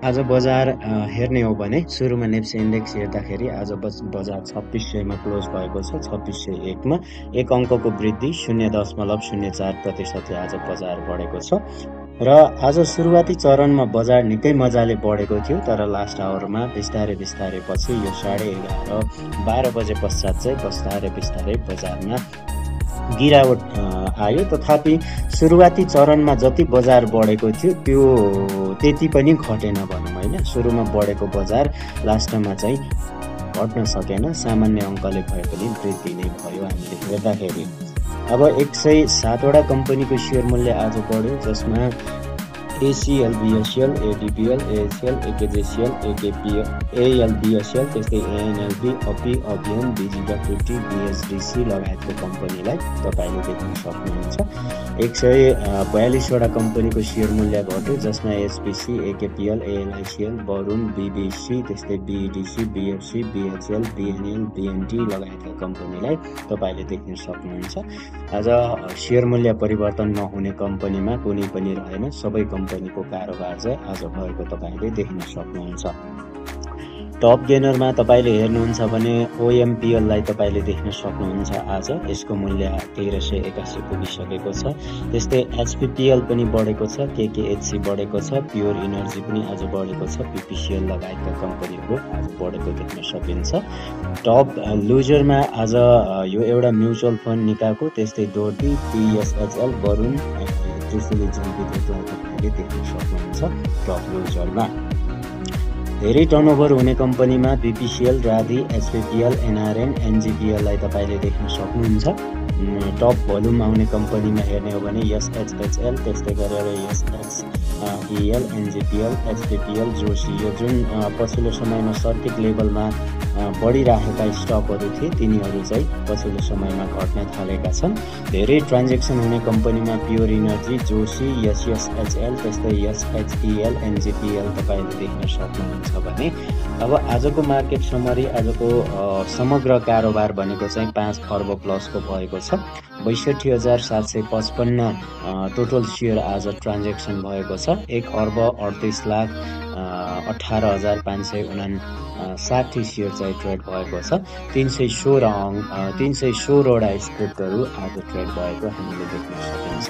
आज बजार हेर्ने हो भने सुरुमा नेप्सी इन्डेक्स हेर्दाखेरि आज बजार 2600 मा क्लोज भएको छ। 2601 मा एक अङ्कको वृद्धि 0.04% ले आज बजार बढेको छ र आज सुरुवाती चरणमा बजार निकै मजाले बढेको थियो, तर लास्ट आवरमा बिस्तारै पछि यो 11:30 12 बजे पश्चात चाहिँ बिस्तारै बजारमा गिरावट आयो। तथापि सुरुवाती चरणमा जति बजार बढेको थियो त्यो त्यति पनि घटेन भनौँ हैन। सुरुमा बढेको बजार लास्टमा चाहिँ घट्न सकेन, सामान्य अङ्कले भए पनि वृद्धि नै भयो हामीले हेर्दाखेरि। अब 107 वटा कम्पनीको सेयर मूल्य आज बढ्यो, जसमा ACL, BSL, ADPL, ASL, AKJCL, AKPL, ALBSL, त्यस्तै ANLB, API, अभियन, BGW50, BSDC लगायतको कम्पनीलाई तपाईले देख्न सक्नुहुन्छ। 142 वटा कम्पनीको सेयर मूल्य घट्यो, जसमा SPC, AKPL, ALICL, Varun, BBC, त्यस्तै BEDC, BFC, BHL, BNL, BNT लगायतका कम्पनीलाई तपाईले देख्न सक्नुहुन्छ। आज सेयर मूल्य परिवर्तन नहुने कम्पनीमा कुनै पनि रहेन, सबै कम्पनीको कारोबार चाहिँ आज भएको तपाईले देख्न सक्नुहुन्छ। टप गेनरमा तपाईले हेर्नुहुन्छ भने OMPL लाई तपाईले देख्न सक्नुहुन्छ। आज यसको मूल्य 1381 पुगिसकेको छ। त्यस्तै HPPL पनि बढेको छ, KKHC बढेको छ, प्योर इनर्जी पनि आज बढेको छ, PPCL लगायतका कम्पनीहरू आज बढेको देख्न सकिन्छ। टप लुजरमा आज यो एउटा म्युचुअल फन्ड निकाको, त्यस्तै डोर्टी, PSHL, बरुण, त्रिशुली जलविद्युतलाई तपाईले देख्न सक्नुहुन्छ। टप लुजरमा धेरै टर्नओभर हुने कम्पनीमा BPCL, राधी, HPPL, NRN, NGPL लाई तपाईले देख्न सक्नुहुन्छ। टप भोल्युम आउने कम्पनीमा हेर्ने हो भने SHHL, त्यस्तै गरेर SHEL, NGPL, HPPL, जोशी, यो जुन पछिल्लो समयमा सर्किट लेभलमा बढिरहेका स्टकहरू थिए तिनीहरू चाहिँ पछिल्लो समयमा घट्न थालेका छन्। धेरै ट्रान्जेक्सन हुने कम्पनीमा प्योर इनर्जी, जोशी, SSHL, त्यस्तै SHEL, NGPL तपाईले देख्न सक्नुहुन्छ भने अब आजको मार्केट समरी, आजको समग्र कारोबार भनेको चाहिँ 5 अर्ब प्लसको भएको छ। 62,755 टोटल सेयर आज ट्रान्जेक्सन भएको छ। 1,38,18,559 सेयर चाहिँ ट्रेड भएको छ। 316 वटा स्क्रिप्टहरू आज ट्रेड भएको हामीले देख्न सकिन्छ।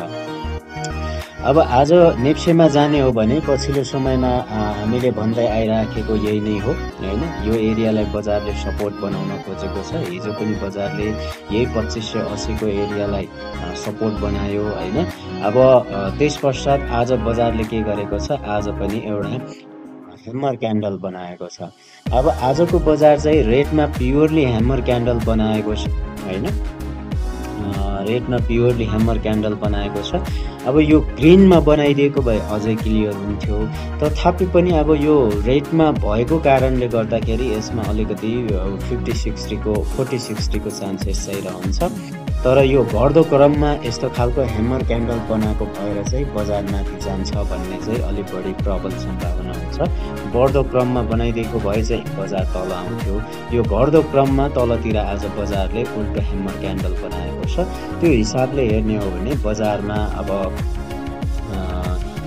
अब आज नेप्सेमा जाने हो भने पछिल्लो समयमा हामीले भन्दै आइराखेको यही नै हो हैन। यो एरियालाई बजारले सपोर्ट बनाउन खोजेको छ। हिजो पनि बजारले यही 2580 को एरियालाई सपोर्ट बनायो हैन। अब त्यस पश्चात आज बजारले के गरेको छ, आज पनि एउटा ह्यामर क्यान्डल बनाएको छ। अब आजको बजार चाहिँ रेटमा प्योरली ह्यामर क्यान्डल बनाएको छ हैन। रेटमा प्योरली ह्यामर क्यान्डल बनाएको छ। अब यो ग्रीनमा बनाइदिएको भए अझै क्लियर हुन्थ्यो, तथापि पनि अब यो रेटमा भएको कारणले गर्दाखेरि यसमा अलिकति 40-60 को चान्सेस चाहिँ रहन्छ। तर यो बढ्दो क्रममा यस्तो खालको ह्यामर क्यान्डल बनाएको भएर चाहिँ बजार माथि जान्छ भन्ने चाहिँ अलिक बढी प्रबल सम्भावना हुन्छ। बढ्दो क्रममा बनाइदिएको भए चाहिँ बजार तल आउँथ्यो। यो घट्दो क्रममा तलतिर आज बजारले उल्टो ह्यामर क्यान्डल बनाएको छ। त्यो हिसाबले हेर्ने हो भने बजारमा अब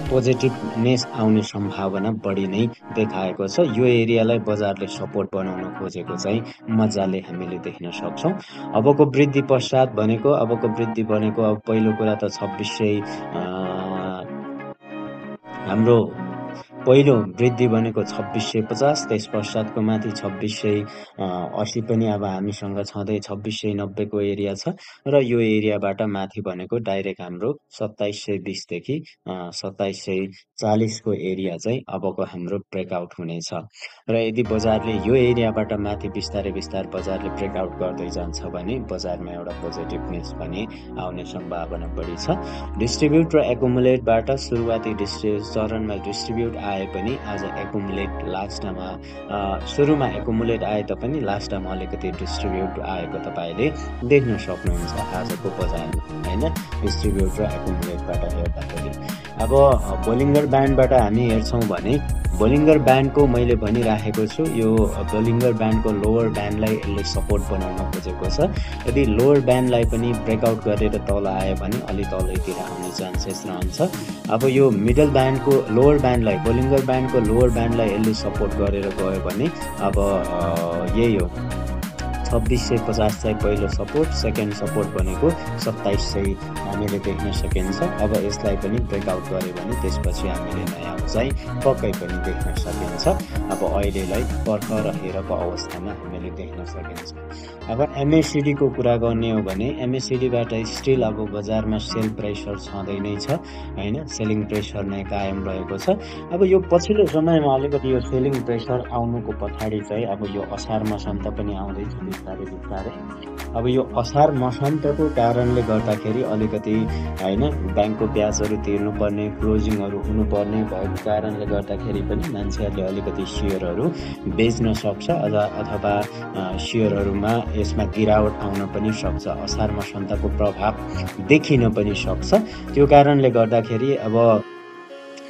पोजिटिभनेस आउने सम्भावना बढी नै देखाएको छ। यो एरियालाई बजारले सपोर्ट बनाउन खोजेको चाहिँ मजाले हामीले देख्न सक्छौं। अबको वृद्धि पश्चात भनेको अब पहिलो कुरा त 2600 हाम्रो पहिलो वृद्धि भनेको 2650, त्यस पश्चातको माथि 2680 पनि अब हामीसँग छँदै 2690 को एरिया छ र यो एरियाबाट माथि भनेको डाइरेक्ट हाम्रो 2720 देखि 2740 को एरिया चाहिँ अबको हाम्रो ब्रेकआउट हुनेछ। र यदि बजारले यो एरियाबाट माथि बिस्तारै बजारले ब्रेकआउट गर्दै जान्छ भने बजारमा एउटा पोजिटिभनेस पनि आउने सम्भावना बढी छ। डिस्ट्रिब्युट र एकुमुलेटबाट सुरुवाती चरणमा डिस्ट्रिब्युट आए पनि आज एकुमुलेट लास्टमा सुरुमा एकुमुलेट आए तापनि लास्टमा अलिकति डिस्ट्रिब्युट आएको तपाईले देख्न सक्नुहुन्छ आजको बजारमा हैन। डिस्ट्रिब्युट र एकुमुलेटबाट हेर्दाखेरि अब बोलिङ्गर ब्यान्डबाट हामी हेर्छौँ भने बोलिङ्गर ब्यान्डको मैले भनिराखेको छु यो बोलिङ्गर ब्यान्डको लोवर ब्यान्डलाई यसले सपोर्ट बनाउन खोजेको छ। यदि लोवर ब्यान्डलाई पनि ब्रेकआउट गरेर तल आयो भने अलि तलैतिर आउने चान्सेस रहन्छ। अब यो मिडल ब्यान्डको लोवर ब्यान्डलाई बोलिङ्गर ब्यान्डको लोवर ब्यान्डलाई यसले सपोर्ट गरेर गयो भने अब यही हो 2650 चाहिँ पहिलो सपोर्ट, सेकेन्ड सपोर्ट भनेको 2700 हामीले देख्न सकिन्छ। अब यसलाई पनि ब्रेकआउट गर्यो भने त्यसपछि हामीले नयाँ उचाइ पक्कै पनि देख्न सकिन्छ। अब अहिलेलाई भर्खर हेरेको अवस्थामा हामीले देख्न सकिन्छ। अब एमएसिडीको कुरा गर्ने हो भने एमएसिडीबाट स्टिल अब बजारमा सेल प्रेसर छँदै नै छ हैन, सेलिङ प्रेसर नै कायम रहेको छ। अब यो पछिल्लो समयमा अलिकति यो सेलिङ प्रेसर आउनुको पछाडि चाहिँ अब यो असार मसान्त पनि आउँदैछ बिस्तारै बिस्तारै। अब यो असार मसान्तको कारणले गर्दाखेरि अलिकति हैन ब्याङ्कको ब्याजहरू तिर्नुपर्ने, क्लोजिङहरू हुनुपर्ने भएको कारणले गर्दाखेरि पनि मान्छेहरूले अलिकति सेयरहरू बेच्न सक्छ अथवा सेयरहरूमा यसमा गिरावट आउन पनि सक्छ, असार मसान्तको प्रभाव देखिन पनि सक्छ। त्यो कारणले गर्दाखेरि अब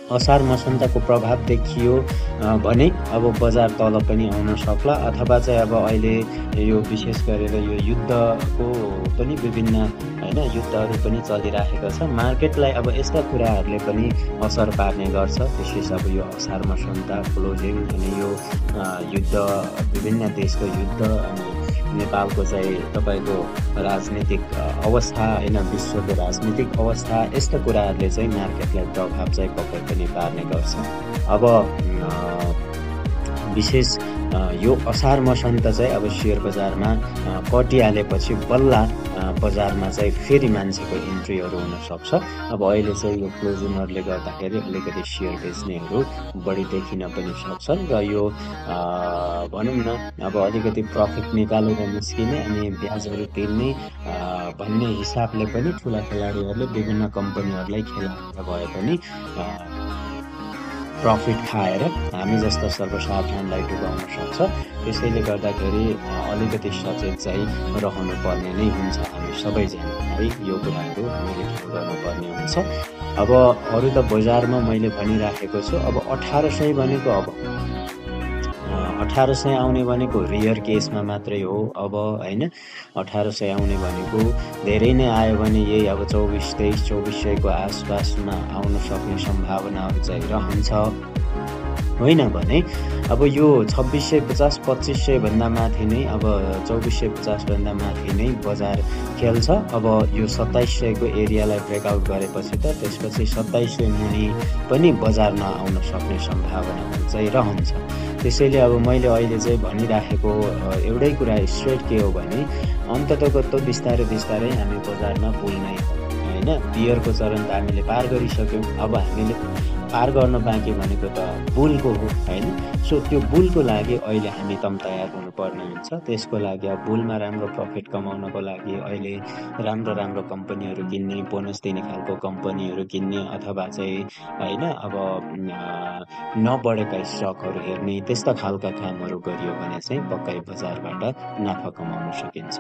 असार मसान्तको प्रभाव देखियो भने अब बजार तल पनि आउन सक्ला अथवा चाहिँ अब अहिले यो विशेष गरेर यो युद्धको पनि विभिन्न हैन युद्धहरू पनि चलिरहेको छ। मार्केटलाई अब यस्ता कुराहरूले पनि असर पार्ने गर्छ। विशेष अब यो असार मसान्त क्लोजिङ अनि यो युद्ध विभिन्न देशको युद्ध अनि नेपालको चाहिँ तपाईँको राजनीतिक अवस्था हैन विश्वको राजनीतिक अवस्था यस्ता कुराहरूले चाहिँ मार्केटलाई प्रभाव चाहिँ पक्कै पनि पार्ने गर्छ। अब विशेष यो असार मसान्त चाहिँ अब सेयर बजारमा कटिहालेपछि बल्ल बजारमा चाहिँ फेरि मान्छेको इन्ट्रीहरू हुन सक्छ। अब अहिले चाहिँ यो क्लोजिङहरूले गर्दाखेरि अलिकति सेयर बेच्नेहरू बढी देखिन पनि सक्छन् र यो भनौँ न अब अलिकति प्रफिट निकालेर निस्किने अनि ब्याजहरू तिर्ने भन्ने हिसाबले पनि ठुला खेलाडीहरूले विभिन्न कम्पनीहरूलाई खेलाएर भए पनि प्रफिट खाएर हामी जस्ता सर्वसाधारणलाई डुबाउन सक्छ। त्यसैले गर्दाखेरि अलिकति सचेत चाहिँ रहनु पर्ने नै हुन्छ हामी सबैजना है, यो कुराहरू हामीले ख्याल गर्नुपर्ने हुन्छ। अब अरू त बजारमा मैले भनिराखेको छु। अब 1800 भनेको अब 1800 आउने भनेको रियर केसमा मात्रै हो। अब हैन 1800 आउने भनेको धेरै नै आयो भने यही अब 2400 को आसपासमा आउन सक्ने सम्भावनाहरू चाहिँ रहन्छ। होइन भने अब यो 2650 2500 भन्दा माथि नै अब 2450 भन्दा माथि नै बजार खेल्छ। अब यो 2700 को एरियालाई ब्रेकआउट गरेपछि त त्यसपछि 2700 मुनि पनि बजार नआउन सक्ने सम्भावनाहरू चाहिँ रहन्छ। त्यसैले अब मैले अहिले चाहिँ भनिराखेको एउटै कुरा स्ट्रेट के हो भने अन्ततगत बिस्तारै बिस्तारै हामी बजारमा पुग्नै हैन। बियरको चरण त हामीले पार गरिसक्यौँ। अब हामीले पार गर्न बाँकी भनेको त बुलको हो हैन। सो त्यो बुलको लागि अहिले हामी तम तयार हुनुपर्ने हुन्छ। त्यसको लागि अब बुलमा राम्रो प्रफिट कमाउनको लागि अहिले राम्रो राम्रो कम्पनीहरू किन्ने, बोनस दिने खालको कम्पनीहरू किन्ने अथवा चाहिँ हैन अब नबढेका स्टकहरू हेर्ने त्यस्ता खालका कामहरू गरियो भने चाहिँ पक्कै बजारबाट नाफा कमाउन सकिन्छ।